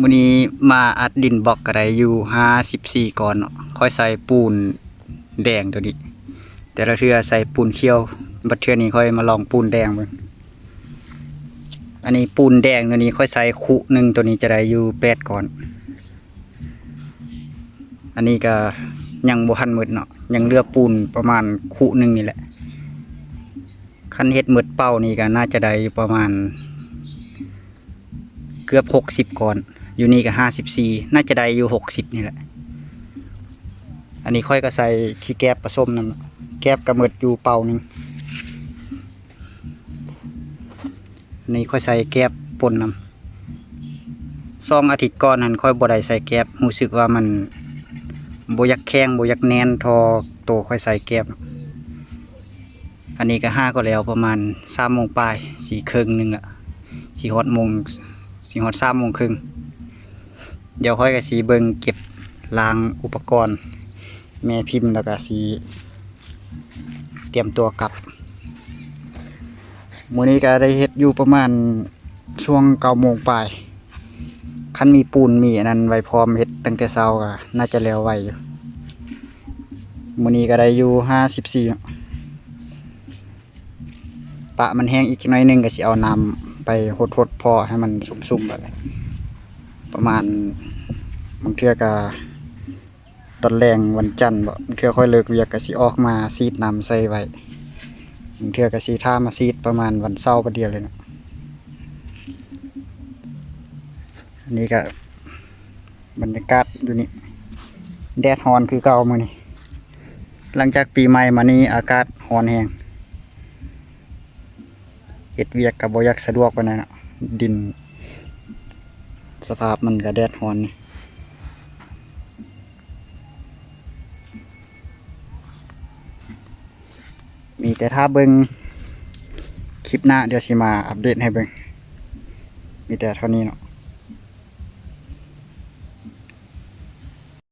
ມື້ນີ້ມາອັດດິນບລັອກກໍໄດ້ຢູ່ຫ້າສິບສີ່ກ້ອນເນາະ. ຂ້ອຍໃສ່ປູນແດງໂຕນີ້ ແຕ່ລະເທື່ອໃສ່ປູນຂຽວ, ບັດເທື່ອນີ້ຂ້ອຍມາລອງປູນແດງເບິ່ງ. ອັນນີ້ປູນແດງໂຕນີ້ຂ້ອຍໃສ່ຄຸໜຶ່ງໂຕນີ້ຈະໄດ້ຢູ່ແປດກ້ອນ. ອັນນີ້ກໍຍັງບໍ່ທັນໝົດເນາະ, ຍັງເຫຼືອປູນປະມານຄຸໜຶ່ງນີ້ແຫຼະ. ຄັນເຮັດໝົດເປົ້ານີ້ກໍໜ້າຈະໄດ້ຢູ່ປະມານເກືອບຫົກສິບກ້ອນ, ຢູ່ນີ້ກໍຫ້າສິບສີ່, ໜ້າຈະໄດ້ຢູ່ຫົກສິບນີ້ແຫຼະ. ອັນນີ້ຂ້ອຍກໍໃສ່ຂີ້ແກບປະສົມນຳ, ແກບກໍໝົດຢູ່ເປົາໜຶ່ງ. ອັນນີ້ຂ້ອຍໃສ່ແກບປົນນຳ. ສອງອາທິດກ່ອນຫັ້ນຂ້ອຍບໍ່ໄດ້ໃສ່ແກບ, ຮູ້ສຶກວ່າມັນບໍ່ຢາກແຂງ ບໍ່ຢາກແໜ້ນທໍ່ໂຕຂ້ອຍໃສ່ແກບ. ອັນນີ້ກໍຫາກໍແລ້ວປະມານສາມໂມງປາຍ, ຊິເຄິ່ງໜຶ່ງລະ, ຊິຮອດໂມງ ຊິຮອດສາມໂມງເຄິ່ງ. ດຽວຂ້ອຍກໍຊິເບິ່ງເກັບລ້າງອຸປະກອນແມ່ພິມ ແລ້ວກໍຊິຕຽມຕົວກັບ. ມື້ນີ້ກໍໄດ້ເຮັດຢູ່ປະມານຊ່ວງເກົ້າໂມງປາຍ. ຄັນມີປູນມີອັນນັ້ນໄວ້ພ້ອມເຮັດຕັ້ງແຕ່ເຊົ້າກໍໜ້າຈະແລ້ວໄວຢູ່. ມື້ນີ້ກໍໄດ້ຢູ່ຫ້າສິບສີ່ເນາະ. ປະມັນແຫ້ງອີກຈັກໜ້ອຍໜຶ່ງ ກໍຊິເອົານ້ຳໄປຫົດໆ ພໍໃຫ້ມັນຊຸ່ມໆ ແບບນີ້. ປະມານ ບາງເທື່ອກໍຕອນແລງວັນຈັນບໍ, ບາງເທື່ອຂ້ອຍເລີກວຽກກໍຊິອອກມາສີດນ້ຳໃສ່ໄວ້, ບາງເທື່ອກໍຊິຖ້າມາສີດປະມານວັນເສົາບາດດຽວເລີຍເນາະ. ອັນນີ້ກໍບັນຍາກາດຢູ່ນີ້, ແດດຮ້ອນຄືເກົ່າມື້ນີ້. ຫຼັງຈາກປີໃໝ່ມານີ້ອາກາດຮ້ອນແຮງ, ເຮັດວຽກກໍບໍ່ຢາກສະດວກປານໃດເນາະ, ດິນສະພາບມັນກໍແດດຮ້ອນນີ້. ມີແຕ່ຖ້າເບິ່ງຄລິບໜ້າ, ດຽວຊິມາອັບເດດໃຫ້ເບິ່ງ. ມີແຕ່ເທົ່ານີ້ເນາະ.